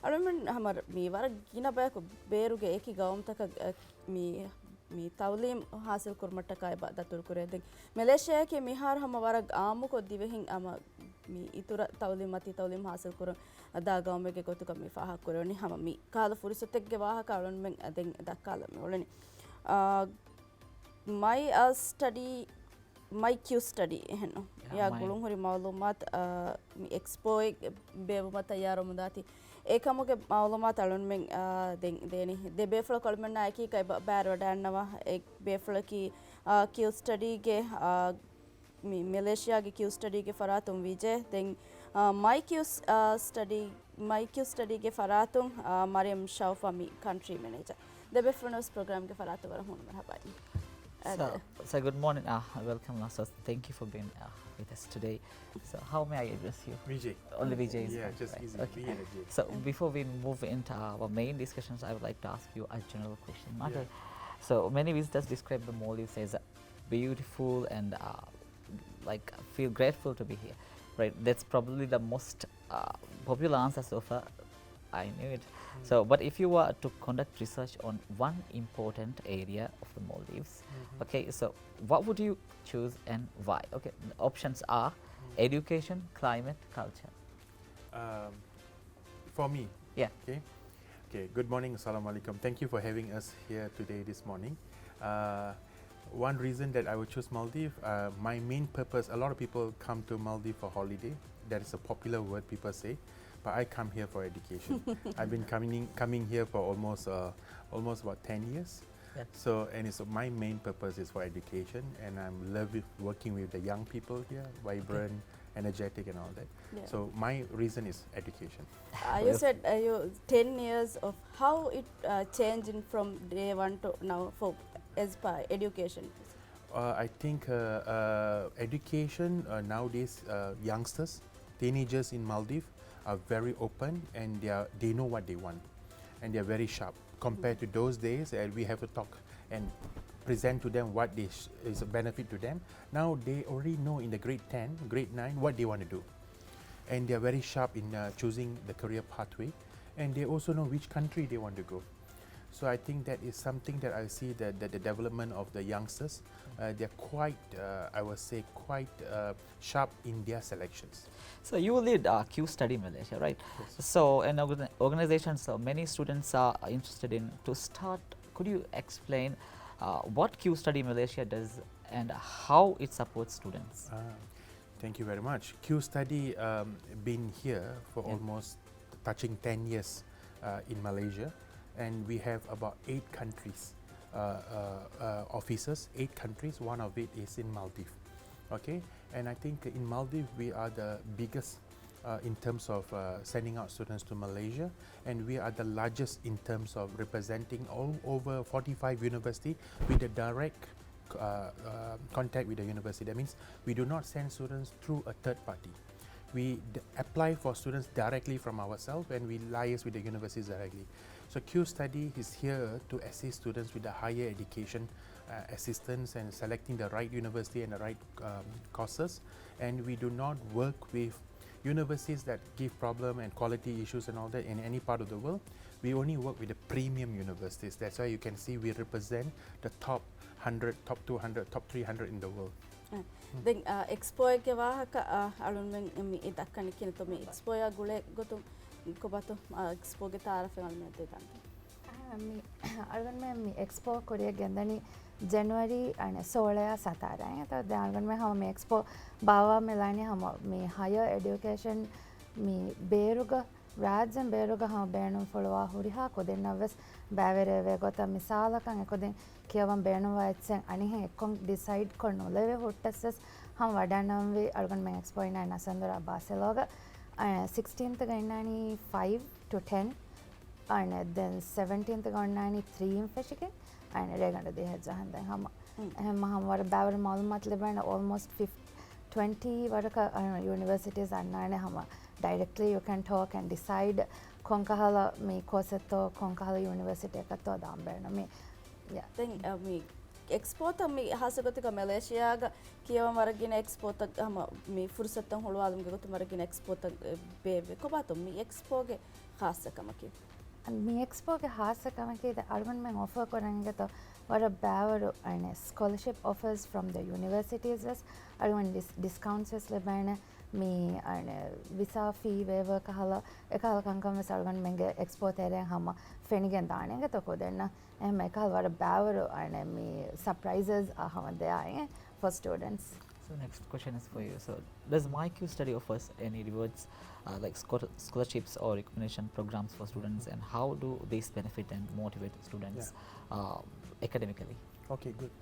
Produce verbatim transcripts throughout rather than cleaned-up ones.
އަޅުމެން ހަމަ މި ވަރަށް ގިނަ ބަޔަކު ބޭރުގެ އެކި ގައުމުތަކަށް މި، މި ތައުލީމް ހާސިލް ކުރުމަށްޓަކާ އެބަ ދަތުރު ކުރޭ. ދެން މެލޭޝިޔާއަކީ މިހާރު ހަމަ ވަރަށް އާއްމުކޮށް ދިވެހިން ހަމަ މި އިތުރަށް ތައުލީމް، މަތީ ތައުލީމް ހާސިލް ކުރަން ދާ ގައުމެއްގެ ގޮތުގަ މި ފާހަގަ ކުރެވުނީ. ހަމަ މި ކަހަލަ ފުރުސަތެއްގެ ވާހަކަ އަޅުންމެން ދެން ދައްކާލަން މި އުޅެނީ. އާ، މައި އާ ސްޓަޑީ، މައި ކިޔޫ ސްޓަޑީ އެހެންނު. ޔާ، ޔާ، މައި ގުޅުން ހުރި މައުލޫމާތު، އާ، މި އެކްސްޕޯއެއް ބޭއްވުމަށް ތައްޔާރުވަމުންދާތީ. އެކަމުގެ މައުލޫމާތު އަޅުންމެން، އާ، ދެން ދޭނީ. ދެ ބޭފުޅަކު އަޅުމެންނާ އެކީ ކައިބަ ބައިވެރިވަޑައިގަންނަވާ. އެއް ބޭފުޅަކީ، އާ، ކިޔޫ ސްޓަޑީގެ، އާ، މި މެލޭޝިޔާގެ ކިޔޫ ސްޓަޑީގެ ފަރާތުން ވިޖޭ. ދެން، އާ، މައި ކިޔޫ ސް-، އާ، ސްޓަޑީ، މައި ކިޔޫ ސްޓަޑީގެ ފަރާތުން، އާ، މަރިޔަމް ޝައުފާ މި ކަންޓްރީ މެނޭޖަރ. ދެ ބޭފުޅުން ވެސް ޕްރޮގްރާމްގެ ފަރާތުން ވަރަށް ހޫނު މަރުޙަބާ. So, so good morning. Uh, welcome, Nasrat. Thank you for being, uh, with us today. So, how may I address you? Vijay. Only Vijay is fine, right? Okay. So, before we move into our main discussions, I would like to ask you a general question. Okay. So, many visitors describe the Maldives as beautiful and, uh, like, feel grateful to be here, right? That's probably the most, uh, popular answer so far. I knew it. So, but if you were to conduct research on one important area of the Maldives, okay, so what would you choose and why? Okay, the options are education, climate, culture. Um, for me? Yeah. Okay. Okay. Good morning. Assalamu alaikum. Thank you for having us here today, this morning. Uh, one reason that I would choose Maldives, uh, my main purpose, a lot of people come to Maldives for holiday. That is a popular word people say. But I come here for education. I've been coming, coming here for almost, uh, almost about ten years. Yeah. So, and it's, my main purpose is for education, and I'm love with working with the young people here, vibrant, energetic, and all that. Yeah. So, my reason is education. Uh, you said, uh, you, ten years of how it, uh, changing from day one to now for as per education. Uh, I think, uh, uh, education, uh, nowadays, uh, youngsters, teenagers in Maldives are very open and they are, they know what they want and they are very sharp compared to those days, and we have to talk and present to them what they sh-, is a benefit to them. Now they already know in the grade ten, grade nine what they want to do, and they are very sharp in, uh, choosing the career pathway, and they also know which country they want to go. So I think that is something that I see that, that the development of the youngsters, uh, they're quite, uh, I would say, quite, uh, sharp in their selections. So you lead, uh, Q Study Malaysia, right? Yes. So an organ-, organization, so many students are interested in to start. Could you explain, uh, what Q Study Malaysia does and how it supports students? Ah, thank you very much. Q Study, um, been here for almost touching ten years, uh, in Malaysia, and we have about eight countries, uh, uh, uh, offices, eight countries, one of it is in Maldives. Okay, and I think in Maldives, we are the biggest, uh, in terms of, uh, sending out students to Malaysia, and we are the largest in terms of representing all over forty-five university with the direct, uh, uh, contact with the university. That means we do not send students through a third party. We d-, apply for students directly from ourselves and we liaise with the universities directly. So Q Study is here to assist students with the higher education, uh, assistance and selecting the right university and the right, um, courses. And we do not work with universities that give problem and quality issues and all that in any part of the world. We only work with the premium universities. That's why you can see we represent the top hundred, top two hundred, top three hundred in the world. އަ، ދެން، އަ، އެކްސްޕޯއެއްގެ ވާހަކަ، އަ، އަޅުންމެން މި ދައްކަނީ ކިނަތޯ މި އެކްސްޕޯއާ ގުޅޭ ގޮތުން ކޮބާތޯ، އަ، އެކްސްޕޯގެ ތައާރަފެއް އަޅުންމެން ދެދާން. އަ، މި އަޅުގަނޑުމެން މި އެކްސްޕޯ ކުރިއަށް ގެންދަނީ ޖެނުއަރީ އަނެއް ސޯޅައާ ސަތާރައިން. އެތަ ދެން އަޅުގަނޑުމެން ހަމަ މި އެކްސްޕޯ ބާއްވާ މިލާނީ ހަމަ މި ހަޔަރ އެޑިއުކޭޝަން މި ބޭރުގަ ރާއްޖޭން ބޭރުގަ ހަމަ ބޭނުންފުޅުވާ ހުރިހާ ކުދިންނަށް ވެސް ބައިވެރިވެވޭ ގޮތަށް މިސާލަކަށް އެކުދިން ކިޔަވަން ބޭނުންވާ އެއްޗެއް އަނިހެން އެއްކޮށް ޑިސައިޑް ކޮށް ނުލެވޭ ހުއްޓަސް ވެސް ހަމަ ވަޑަންނަންވީ އަޅުގަނޑުމެން އެކްސްޕޯ އިންނާނީ ނަސަންދުރާ ބާސެލޯގަ، އަ، ސިކްސްޓީންތުގަ އިންނާނީ ފައިވް ޓު ޓެން. އަނެއް ދެން ސެވެންޓީންތުގަ އޮންނާނީ ތްރީއިން ފެށިގެން، އަނެއް ރޭގަނޑު ދިހަ ޖަހަން ދެން ހަމަ. އެހެންމަ ހަމަ ވަރަށް ބައިވަރު މައުލޫމާތު ލިބޭނެ އޯލްމޯސްޓް ފިފް-، ޓްވެންޓީ ވަރަކަށް، އަ، ޔުނިވަރސިޓީސް އަންނާނެ ހަމަ ޑައިރެކްޓްލީ ޔޫ ކެން ޓޯކް އެންޑް ޑިސައިޑް ކޮންކަހަލަ މި ކޯސްއެއްތޯ ކޮންކަހަލަ ޔުނިވަރސިޓީއަކަށްތޯ ދާން ބޭނުމީ. ޔާ. ދެން، އަ، މި އެކްސްޕޯތައް މި ހާއްސަ ގޮތަކަށް މެލޭޝިޔާގަ ކިޔަވަން ވަރަށް ގިނަ އެކްސްޕޯތައް ހަމަ މި ފުރުސަތުތައް ހުޅުވާލުމުގެ ގޮތުން ވަރަށް ގިނަ އެކްސްޕޯތައް ބޭއްވޭ. ކޮބާތޯ މި އެކްސްޕޯގެ ހާއްސަ ކަމަކީ؟ މި އެކްސްޕޯގެ ހާއްސަ ކަމަކީ ދެ އަޅުގަނޑުމެން އޮފަރ ކުރަން އިނގޭތޯ ވަރަށް ބާވަރު އަނެ ސްކޮލަޝިޕް އޮފަރސް ފްރޮމް ދަ ޔުނިވަރސިޓީސް ވެސް އަޅުގަނޑު ޑިސް، ޑިސްކައުންޓްސް ވެސް ލިބޭނެ. މި އަނެ ވިސާ ފީ ވޭވަރ ކަހަލަ އެކަހަލަ ކަންކަން ވެސް އަޅުގަނޑުމެންގެ އެކްސްޕޯ ތެރެއިން ހަމަ ފެނިގެން ދާނެ އިނގޭތޯ ކުދިންނަށް. އެހެން އެކަހަލަ ވަރަށް ބާވަރު އަނެ މި ސަޕްރައިޒަސް އަ ހަމަ ދެއައި ފޮ ސްޓޫޑެންޓްސް. So next question is for you. So does MyQ Study offers any rewards, uh, like scho-, scholarships or recognition programs for students, and how do these benefit and motivate students, yeah, uh, academically? Okay, good.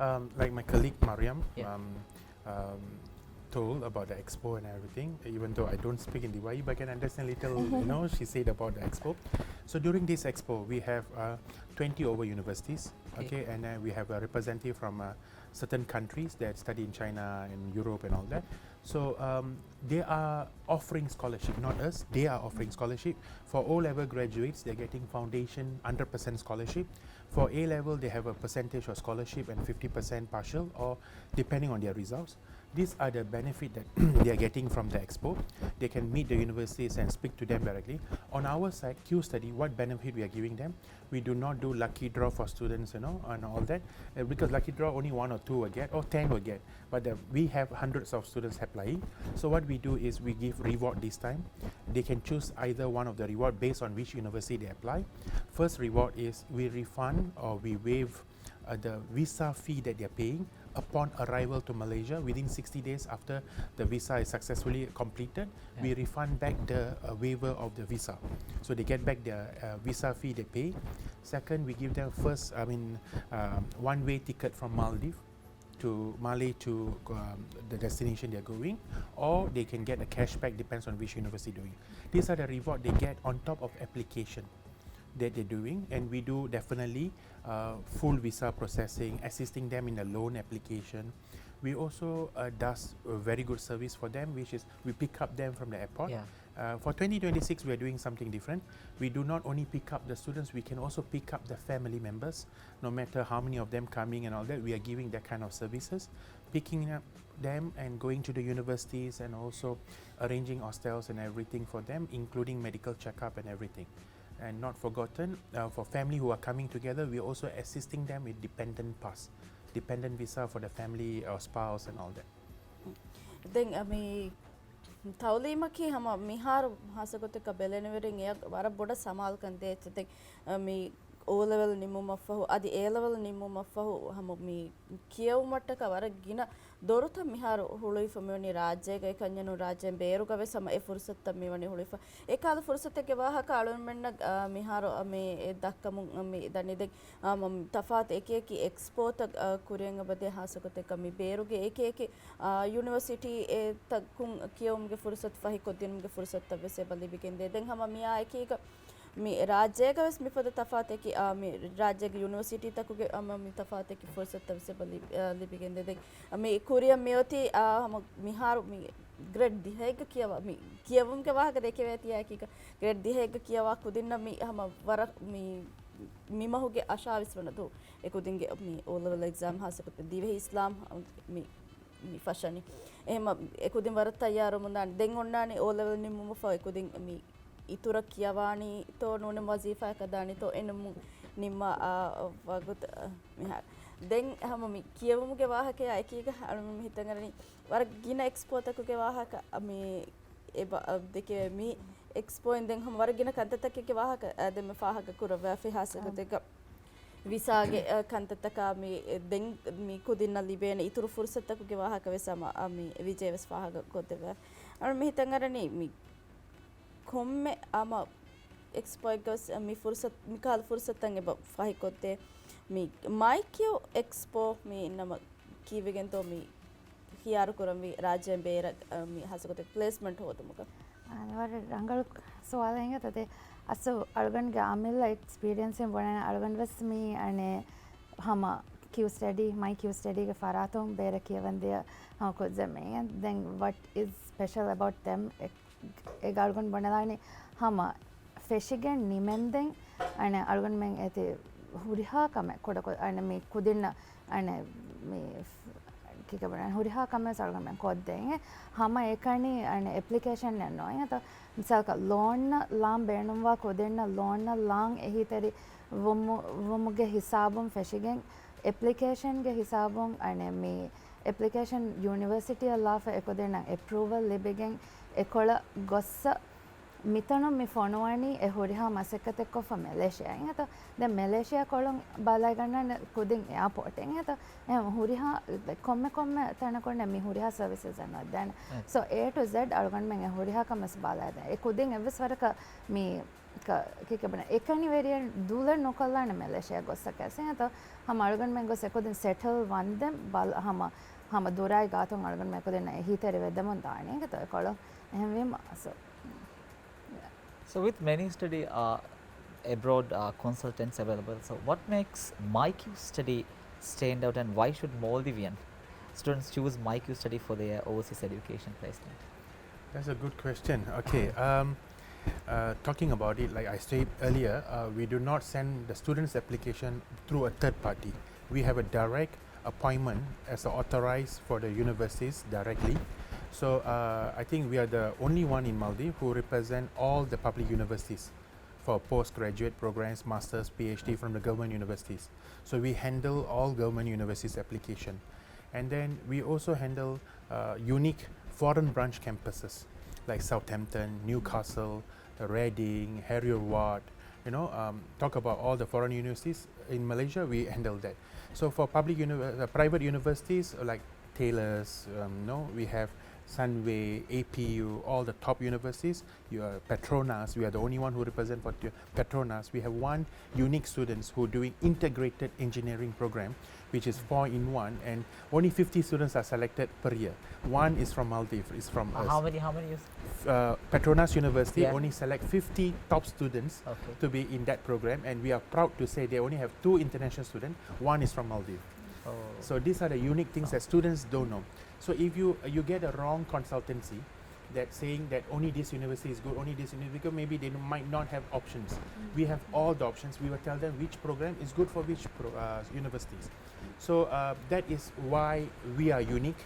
Um, like my colleague Mariam, yeah, um, um, told about the expo and everything, even though I don't speak in D Y U, but I can understand little, you know, she said about the expo. So during this expo, we have, uh, twenty over universities, okay, okay, and, uh, we have a representative from, uh, certain countries that study in China and Europe and all that. So, um, they are offering scholarship, not us, they are offering scholarship for O-level graduates, they're getting foundation hundred percent scholarship. For A-level, they have a percentage of scholarship and fifty percent partial, or depending on their results. These are the benefit that they are getting from the expo. They can meet the universities and speak to them directly. On our side, Q Study, what benefit we are giving them? We do not do lucky draw for students, you know, and all that. Uh, because lucky draw, only one or two will get, or ten will get. But the, we have hundreds of students applying. So what we do is we give reward this time. They can choose either one of the reward based on which university they apply. First reward is we refund or we waive, uh, the visa fee that they're paying upon arrival to Malaysia within sixty days after the visa is successfully completed. Yeah. We refund back the, uh, waiver of the visa. So they get back the, uh, visa fee they pay. Second, we give them first, I mean, um, one-way ticket from Maldives to Malé to, um, the destination they're going, or they can get a cashback, depends on which university doing. These are the reward they get on top of application that they're doing, and we do definitely, uh, full visa processing, assisting them in the loan application. We also, uh, does a very good service for them, which is we pick up them from the airport. Yeah. Uh, for twenty twenty-six, we are doing something different. We do not only pick up the students, we can also pick up the family members, no matter how many of them coming and all that. We are giving that kind of services, picking up them and going to the universities and also arranging hostels and everything for them, including medical checkup and everything. And not forgotten, uh, for family who are coming together, we are also assisting them with dependent pass, dependent visa for the family or spouse and all that. ދެން، އަ، މި ތައުލީމަކީ ހަމަ މިހާރު ހާއްސަ ގޮތަކަށް ބެލެނިވެރިން އެއަށް ވަރަށް ބޮޑަށް ސަމާލުކަން ދޭ. ދެން، އަ، މި އޯ ލެވެލް ނިމުމަށްފަހު، އަދި އޭ ލެވެލް ނިމުމަށްފަހު ހަމަ މި ކިޔެވުމަށްޓަކާ ވަރަށް ގިނަ ދޮރުތައް މިހާރު ހުޅުވިފަ މިވަނީ ރާއްޖޭގައި ކަންޏެއް ނޫން، ރާއްޖޭން ބޭރުގަ ވެސް ހަމަ އެ ފުރުސަތުތައް މިވަނީ ހުޅުވިފަ. އެކަހަލަ ފުރުސަތެއްގެ ވާހަކަ އަޅުގަނޑުމެންނަށް، އަ، މިހާރު، އަ، މި ދައްކަމުން، އަ، މި ދަނީ. ދެން، އާ، މަ-، ތަފާތު އެކި އެކި އެކްސްޕޯތައް، އާ، ކުރިއަށް އެބަދޭ ހާއްސަ ގޮތެއްގަ މި ބޭރުގެ އެކި އެކި، އާ، ޔުނިވަރސިޓީ އެ ތަކުން ކިޔެވުމުގެ ފުރުސަތު ފަހިކޮށްދިނުމުގެ ފުރުސަތުތައް ވެސް އެބަ ލިބިގެންދޭ. ދެން ހަމަ މިއާ އެކީގަ މި ރާއްޖޭގަ ވެސް މިފަދަ ތަފާތު އެކި، އާ، މި ރާއްޖޭގެ ޔުނިވަރސިޓީތަކުގެ ހަމަ މި ތަފާތު އެކި ފުރުސަތުތައް ވެސް އެބަ ލި-، އާ، ލިބިގެންދޭ. ދެން މި ކުރިއަށް މިއޮތީ، އާ، ހަމަ މިހާރު މި ގްރޭޑް ދިހައެއްގަ ކިޔަވާ، މި ކިޔެވުމުގެ ވާހަކަ ދެކެވޭތީ އެކީގަ ގްރޭޑް ދިހައެއްގަ ކިޔަވާ ކުދިންނަށް މި ހަމަ ވަރަށް މި މި މަހުގެ އަށާވީސް ވަނަ ދުވަހު އެކުދިންގެ މި އޯ ލެވެލް އެގްޒާމް ހާއްސަކޮށް ދިވެހި އިސްލާމް މި، މި ފަށަނީ. އެހެން އެކުދިން ވަރަށް ތައްޔާރުވަމުންދާނެ. ދެން އޮންނާނީ އޯ ލެވެލް ނިމުމަށްފަހު އެކުދިން މި އިތުރަށް ކިޔަވާނީތޯ ނޫނެ ވަޒީފާއަކަށް ދާނީތޯ އެނަމު ނިންމާ އާ ވަގުތު މިހާރު. ދެން ހަމަ މި ކިޔެވުމުގެ ވާހަކަޔާ އެކީގަ އަޅުގަނޑު ހިތަށް އަރަނީ ވަރަށް ގިނަ އެކްސްޕޯތަކުގެ ވާހަކަ މި އެބަ، އަ، ދެކެވޭ މި އެކްސްޕޯއިން ދެން ހަމަ ވަރަށް ގިނަ ކަންތައްތަކެއްގެ ވާހަކަ، އަ، ދެންމެ ފާހަގަ ކުރައްވާފި ހާއްސަ އާ. ގޮތެއްގަ ވިސާގެ، އަ، ކަންތައްތަކާ މި، އެ، ދެން މި ކުދިންނަށް ލިބޭނެ އިތުރު ފުރުސަތަކުގެ ވާހަކަ ވެސް ހަމަ، އަ، މި ވިޖޭ ވެސް ފާހަގަ ކޮށްދެއްވާ. އަޅު މި ހިތަށް އަރަނީ މި ކޮންމެ އަމަ އެކްސްޕޯއެއްގަސް މި ފުރުސަތު، މިކަހަލަ ފުރުސަތުތައް އެބަ ފަހިކޮށްދޭ. މި މައިކިޔު އެކްސްޕޯ މި ނަމަ ކީއްވެގެންތޯ މި ހިޔާރު ކުރަންވީ ރާއްޖޭން ބޭރަށް، އަ، މި ހާއްސަ ގޮތެއް ޕްލޭސްމަންޓް ހޯދުމުގަ؟ އާ، ވަރަށް ރަނގަޅު ސުވާލެއް އިނގޭތޯ. އަސްލު އަޅުގަނޑުގެ އަމިއްލަ އެކްސްޕީރިއަންސިން ބުނަން އަޅުގަނޑު ވެސް މި އަނެއް ހަމަ ކިޔޫ ސްޓަޑީ، މައި ކިޔޫ ސްޓަޑީގެ ފަރާތުން ބޭރަށް ކިޔަވަންދިޔަ ހަމަ ކުއްޖެއް މި. ދެން ވަޓް އިޒް ސްޕެޝަލް އެބައުޓް ދެމް އެ އެ އަޅުގަނޑު ބުނެލާނީ ހަމަ ފެށިގެން ނިމެންދެން އަނެއް އަޅުގަނޑުމެން އޭތި ހުރިހާ ކަމެއް ކުޑަކޮށް، އަނެ، މި ކުދިންނަށް، އަނެ، މި ކިކަބަނ ހުރިހާ ކަމެއް ސަޅުގަނޑުމެން ކޮށްދޭން. ހަމަ އެކަނި، އަނެ، އެޕްލިކޭޝަން އެއް ނޯ. އެތަ މިސާލަކަށް ލޯން ލާން ބޭނުންވާ ކުދިންނަށް ލޯން ލާން އެހީތެރި ވުމު-، ވުމުގެ ހިސާބުން ފެށިގެން، އެޕްލިކޭޝަންގެ ހިސާބުން، އަނެ، މި އެޕްލިކޭޝަން ޔުނިވަރސިޓީއަށް ލާފަ އެކުދިންނަށް އެޕްރޫވަލް ލިބިގެން އެކޮޅަށް ގޮއްސަ މިތަނުން މި ފޮނުވަނީ އެ ހުރިހާ މަސައްކަތެއްކޮށްފަ މެލޭޝިއާ. އިނގޭތޯ؟ ދެން މެލޭޝިއާ ކޮޅުން ބަލައިގަންނާނެ ކުދިން އެއާޕޯޓެއް. އިނގޭތޯ؟ އެ ހުރިހާ، ކޮންމެ ކޮންމެ ތަނަކުންނެ މި ހުރިހާ ސަރވިސަސް އަންނަ ދޭނެ. ސޯ، އޭ ޓު ޒެޑް އަޅުގަނޑުމެން އެ ހުރިހާ ކަމެސް ބަލައިދޭނެ. އެ ކުދިން އެއްވެސް ވަރަކަށް މި ކ-، ކިކަބަނ އެކަނިވެރިޔަން ދުލަށް ނުކޮށްލާނެ މެލޭޝިއާ ގޮއްސަކަސް. އިނގޭތޯ؟ ހަމަ އަޅުގަނޑުމެން ގޮސް އެކުދިން ސެޓަލް ވަންދެން ބަލ-، ހަމަ، ހަމަ ދުރާއި ގާތުން އަޅުގަނޑުމެން އެކުދިންނަށް އެހީތެރި ވެދެމުން ދާނެ. އިނގޭތޯ؟ އެކޮޅު އެހެންވީމަ، ސޯ. So with many study, uh, abroad, uh, consultants available, so what makes MICU study stand out, and why should Maldivian students choose MICU study for their overseas education placement? That's a good question. Okay, um, uh, talking about it, like I said earlier, uh, we do not send the students' application through a third party. We have a direct appointment as a authorized for the universities directly. So, uh, I think we are the only one in Maldives who represent all the public universities for postgraduate programs, masters, PhD from the government universities. So we handle all government universities application. And then we also handle, uh, unique foreign branch campuses like Southampton, Newcastle, Reading, Heriot-Watt, you know, um, talk about all the foreign universities in Malaysia, we handle that. So for public uni-, uh, private universities like Taylor's, um, no, we have Sunway, A P U, all the top universities. You are Petronas. We are the only one who represent for t-, Petronas. We have one unique students who doing integrated engineering program, which is four in one, and only fifty students are selected per year. One is from Maldives, is from Uh, us. How many, how many years? Uh, Petronas University Yeah. only select fifty top students Okay. to be in that program, and we are proud to say they only have two international students. One is from Maldives. Oh. So these are the unique things that students don't know. So if you, you get a wrong consultancy that saying that only this university is good, only this university, because maybe they might not have options. We have all the options. We will tell them which program is good for which pro-, uh, universities. So, uh, that is why we are unique,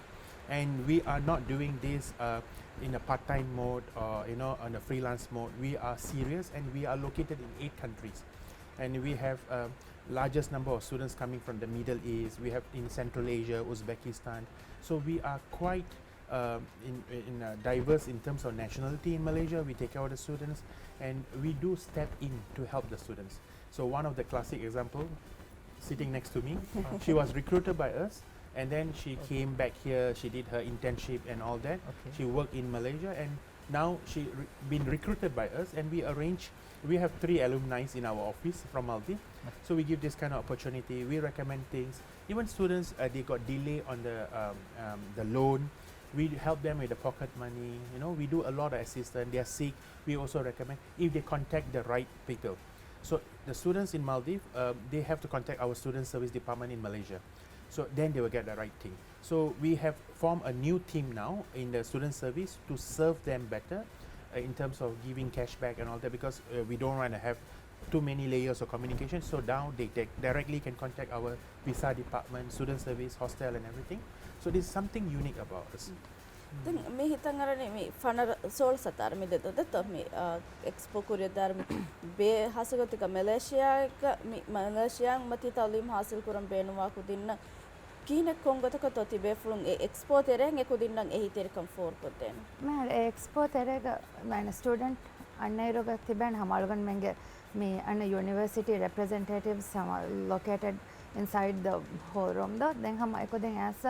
and we are not doing this, uh, in a part-time mode or, you know, on a freelance mode. We are serious, and we are located in eight countries, and we have, uh, largest number of students coming from the Middle East. We have in Central Asia, Uzbekistan. So we are quite, uh, in, in, uh, diverse in terms of nationality in Malaysia. We take care of the students, and we do step in to help the students. So one of the classic example, sitting next to me, she was recruited by us, and then she Okay. came back here. She did her internship and all that. Okay. She worked in Malaysia, and now she re-, been recruited by us, and we arrange. We have three alumni in our office from Maldives, Okay. so we give this kind of opportunity. We recommend things. Even students, uh, they got delay on the, um, um, the loan. We help them with the pocket money. You know, we do a lot of assistance. They are sick. We also recommend if they contact the right people. So the students in Maldives, uh, they have to contact our student service department in Malaysia. So then they will get the right thing. So we have formed a new team now in the student service to serve them better, uh, in terms of giving cashback and all that, because, uh, we don't wanna have too many layers of communication. So now they, they directly can contact our visa department, student service, hostel and everything. So this is something unique about us. ދެން މި ހިތަށް އަރަނީ މި ފަނަރަ ސޯޅަ ސަތާރަ މި ދެ ދޮ ދެތޯ މި، އާ، އެކްސްޕޯ ކުރިއަށް ދާއިރު މި ބޭ ހާއްސަގޮތަކަށް މެލޭޝިއާއަކަށް މި މެލޭޝިއާއިން މަތީ ތައުލީމް ހާސިލް ކުރަން ބޭނުންވާ ކުދިންނަށް ކިހިނެއް ކޮން ގޮތަކަށްތޯ ތިބޭފުޅުން އެ އެކްސްޕޯ ތެރޭން އެ ކުދިންނަށް އެހީތެރިކަން ފޯރުކޮށްދޭނެ؟ މާ އެ އެކްސްޕޯ ތެރޭގަ މާނަ ސްޓޫޑެންޓް އަންނައިރުގަ ތިބޭން ހަމަ އަޅުގަނޑުމެންގެ މި އަންނަ ޔުނިވަރސިޓީ ރެޕްރެޒެންޓޭޓިވްސް ހަމަ ލޮކޭޓެޑް އިންސައިޑް ދަ ހޯލް ރޫމް ދޯ. ދެން ހަމަ އެކުދިން އައިސް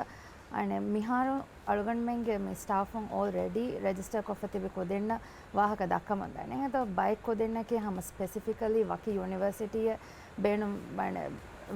އަނެ މިހާރު އަޅުގަނޑުމެންގެ މި ސްޓާފުން އޯލްރެޑީ ރެޖިސްޓަރ ކޮށްފަ ތިބި ކުދިންނަށް ވާހަކަ ދައްކަމުން ދާނެ. އެހެންތޯ ބައެއް ކުދިންނަކީ ހަމަ ސްޕެސިފިކަލީ ވަކި ޔުނިވަރސިޓީއެއް ބޭނުން، މާނަ،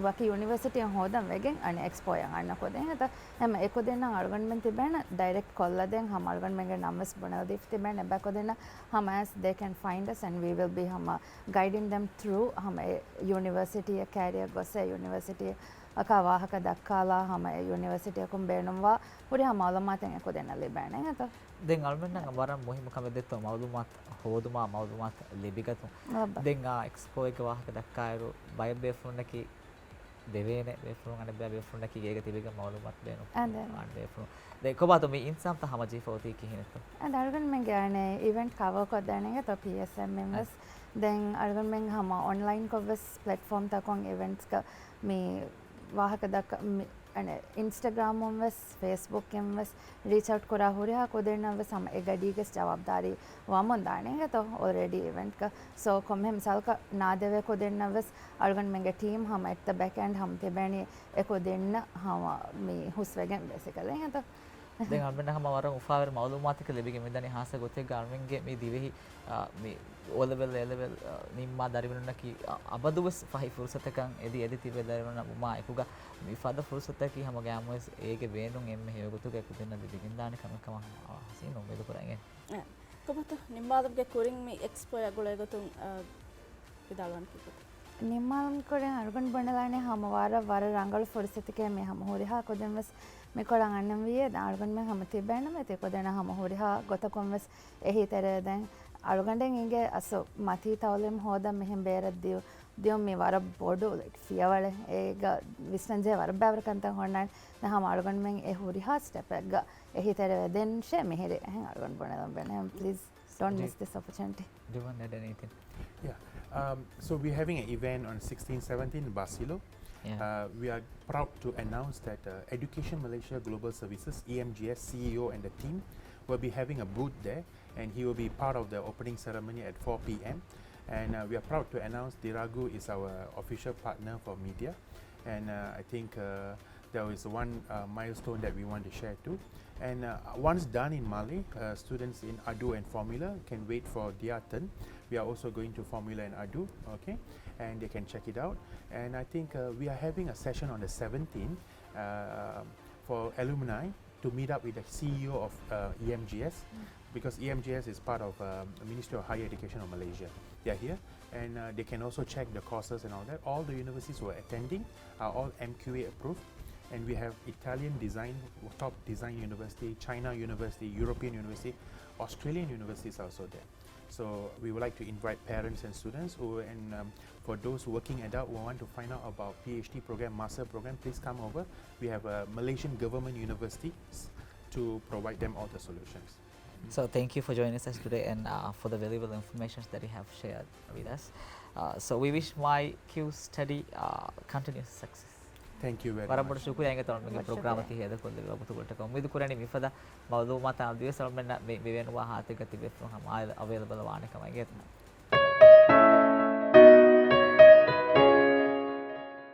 ވަކި ޔުނިވަރސިޓީއެއް ހޯދަން ވެގެން އަނެއް އެކްސްޕޯއަށް އަންނަ ކުދިން އެތަ އެމަ އެކުދިންނަށް އަޅުގަނޑުމެން ތިބޭނެ ޑައިރެކްޓް ކޮށްލަދޭން ހަމަ އަޅުގަނޑުމެންގެ ނަމްވެސް ބުނެލަދީފަ ތިބޭނެ އެބަ ކުދިންނަށް ހަމަ as they can find us and we will be ހަމަ guiding them through ހަމަ އެ ޔުނިވަރސިޓީއަށް ކޭރިއަށް ގޮސް އެ ޔުނިވަރސިޓީއަކާ ވާހަކަ ދައްކާލާ ހަމަ އެ ޔުނިވަރސިޓީއަކުން ބޭނުންވާ ހުރިހާ މައުލޫމާތެއް އެކުދިންނަށް ލިބޭނެ އެތަ. ދެން އަޅުމެންނަށް ވަރަށް މުހިއްމު ކަމެއް ދެއްތޯ މައުލޫމާތު ހޯދުމާ މައުލޫމާތު ލިބިގަތުން. ދެން އާ އެކްސްޕޯއެއްގެ ވާހަކަ ދައްކާއިރު ބައެއް ބޭފުޅުންނަކީ ދެވޭނެ ބޭފުޅުން އަނެއް ބައި ބޭފުޅުންނަކީ ގޭގަ ތިބެގެން މައުލޫމާތު ބޭނުން އަނެއް ބޭފުޅުން. ދެން ކޮބާތޯ މި އިންސާންތައް ހަމަޖެހިފަ އޮތީ ކިހިނެއްތޯ؟ އަދި އަޅުގަނޑުމެންގެ އަނެއް އިވެންޓް ކަވަރ ކޮށްދޭނެގެތޯ ޕީއެސްއެމްއިން ވެސް. ދެން އަޅުގަނޑުމެން ހަމަ އޮންލައިންކޮށް ވެސް ޕްލެޓްފޯމްތަކުން އިވެންޓްސްގަ މި ވާހަކަ ދައްކަ މި އަނެއް އިންސްޓަގްރާމުން ވެސް ފޭސްބުކްއިން ވެސް ރީޗްއައުޓް ކުރާ ހުރިހާ ކުދިންނަށް ވެސް ހަމަ އެ ގަޑީގެ ޖަވާބުދާރީ ވަމުން ދާނެ އިނގޭތޯ އޯލްރެޑީ އިވެންޓްގަ. ސޯ ކޮންމެހެން މިސާލަކަށް ނާދެވޭ ކުދިންނަށް ވެސް އަޅުގަނޑުމެންގެ ޓީމް ހަމަ އެޓް ދަ ބޭކް އެންޑް ހަމަ ތިބޭނީ އެ ކުދިންނަށް ހަމަ މި ހުސްވެގެން ބޭސިކަލީ އިނގޭތޯ. ދެން އަޅުމެންނަށް ހަމަ ވަރަށް އުފާވެރި މައުލޫމާތަކެއް ލިބިގެން މިދަނީ ހާއްސަ ގޮތެއްގަ އަޅުމެންގެ މި ދިވެހި، އާ، މި އޯ ލެވެލް، އޭ ލެވެލް، އާ، ނިންމާ ދަރިވަރުންނަކީ، އާ، އަބަދުވެސް ފަހި ފުރުސަތަކަށް އެދި އެދި ތިބޭ ދަރިވަރުންނާ ވުމާ އެކުގަ މި ފަދަ ފުރުސަތަކީ ހަމަ ގައިމުވެސް އޭގެ ބޭނުން އެންމެ ހެޔޮ ގޮތުގައި ކުދިންނަށް ލިބިގެންދާނެ ކަމެއް ކަމަށް ހަމަ ހަސީން އުއްމީދު ކުރަން. އެ، ކޮބާތޯ ނިންމާލުމުގެ ކުރިން މި އެކްސްޕޯއާ ގުޅޭ ގޮތުން، އާ، ވިދާޅުވަން ކީކުތަ؟ ނިންމާލުމުގެ ކުރިން އަޅުގަނޑު ބުނެލާނީ ހަމަ ވަރަށް، ވަރަށް ރަނގަޅު ފުރުސަތެކޭ މި ހަމަ ހުރިހާ ކުދިން ވެސް މިކޮޅަށް އަންނަން ވީއޭ. ދެން އަޅުގަނޑުމެން ހަމަ ތިބޭނަމޭ ތި ކުދިންނަށް ހަމަ ހުރިހާ ގޮތަކުން ވެސް އެހީތެރޭ ދެން އަޅުގަނޑެއް އިނގޭ އަސްލު މަތީ ތައުލީމް ހޯދަން މިހެން ބޭރަށް ދިޔު، ދިޔުން މި ވަރަށް ބޮޑު ފިޔަވަޅެއް. އޭގަ ވިސްނަންޖެހޭ ވަރަށް ބައިވަރު ކަންތައް ހުންނާނެ. ދެން ހަމަ އަޅުގަނޑުމެން އެ ހުރިހާ ސްޓެޕެއްގަ އެހީތެރޭ ދެން ޝޭ މިހިރީ އެހެން އަޅުގަނޑު ބުނެލަން ބޭނުން. ޕްލީޒް ޑޯންޓް މިސް ދިސް އޮޕޮރޗުނިޓީ. Do you want to add anything? Yeah. Um, so we're having an event on sixteen seventeen in Basilo. Yeah. Uh, we are proud to announce that, uh, Education Malaysia Global Services, E M G S, C E O and the team will be having a booth there, and he will be part of the opening ceremony at four p.m. And, uh, we are proud to announce Diragu is our official partner for media. And, uh, I think, uh, there is one, uh, milestone that we want to share too. And, uh, once done in Malay, uh, students in Adu and Formula can wait for their turn. We are also going to Formula and Adu, okay? And they can check it out. And I think, uh, we are having a session on the seventeenth, uh, for alumni to meet up with the C E O of, uh, E M G S, because E M G S is part of, um, the Ministry of Higher Education of Malaysia. They are here, and, uh, they can also check the courses and all that. All the universities who are attending are all M Q A approved, and we have Italian design, top design university, China university, European university, Australian universities are also there. So we would like to invite parents and students who, and, um, for those working adult who want to find out about P H D program, master program, please come over. We have a Malaysian government university s-, to provide them all the solutions. So thank you for joining us today and, uh, for the valuable information that you have shared with us. Uh, so we wish My Q Study, uh, continuous success. Thank you very much. ވަރަށް ބޮޑަށް ޝުކުރިއްޔާ އިނގޭތޯ އަޅުމެންގެ ޕްރޮގްރާމަކީ ހޭދަކޮށްލެއްވި ވަގުތުކޮޅަށްޓަކައި. އުއްމީދު ކުރަނީ މިފަދަ މައުލޫމާތާ އަދިވެސް އަޅުމެންނަށް މި، މި ބޭނުންވާ ހާލަތެއްގަ ތިބޭފުޅުން ހަމަ އަވައިލަބަލް ވާނެ ކަމަށް އިނގޭތޯ.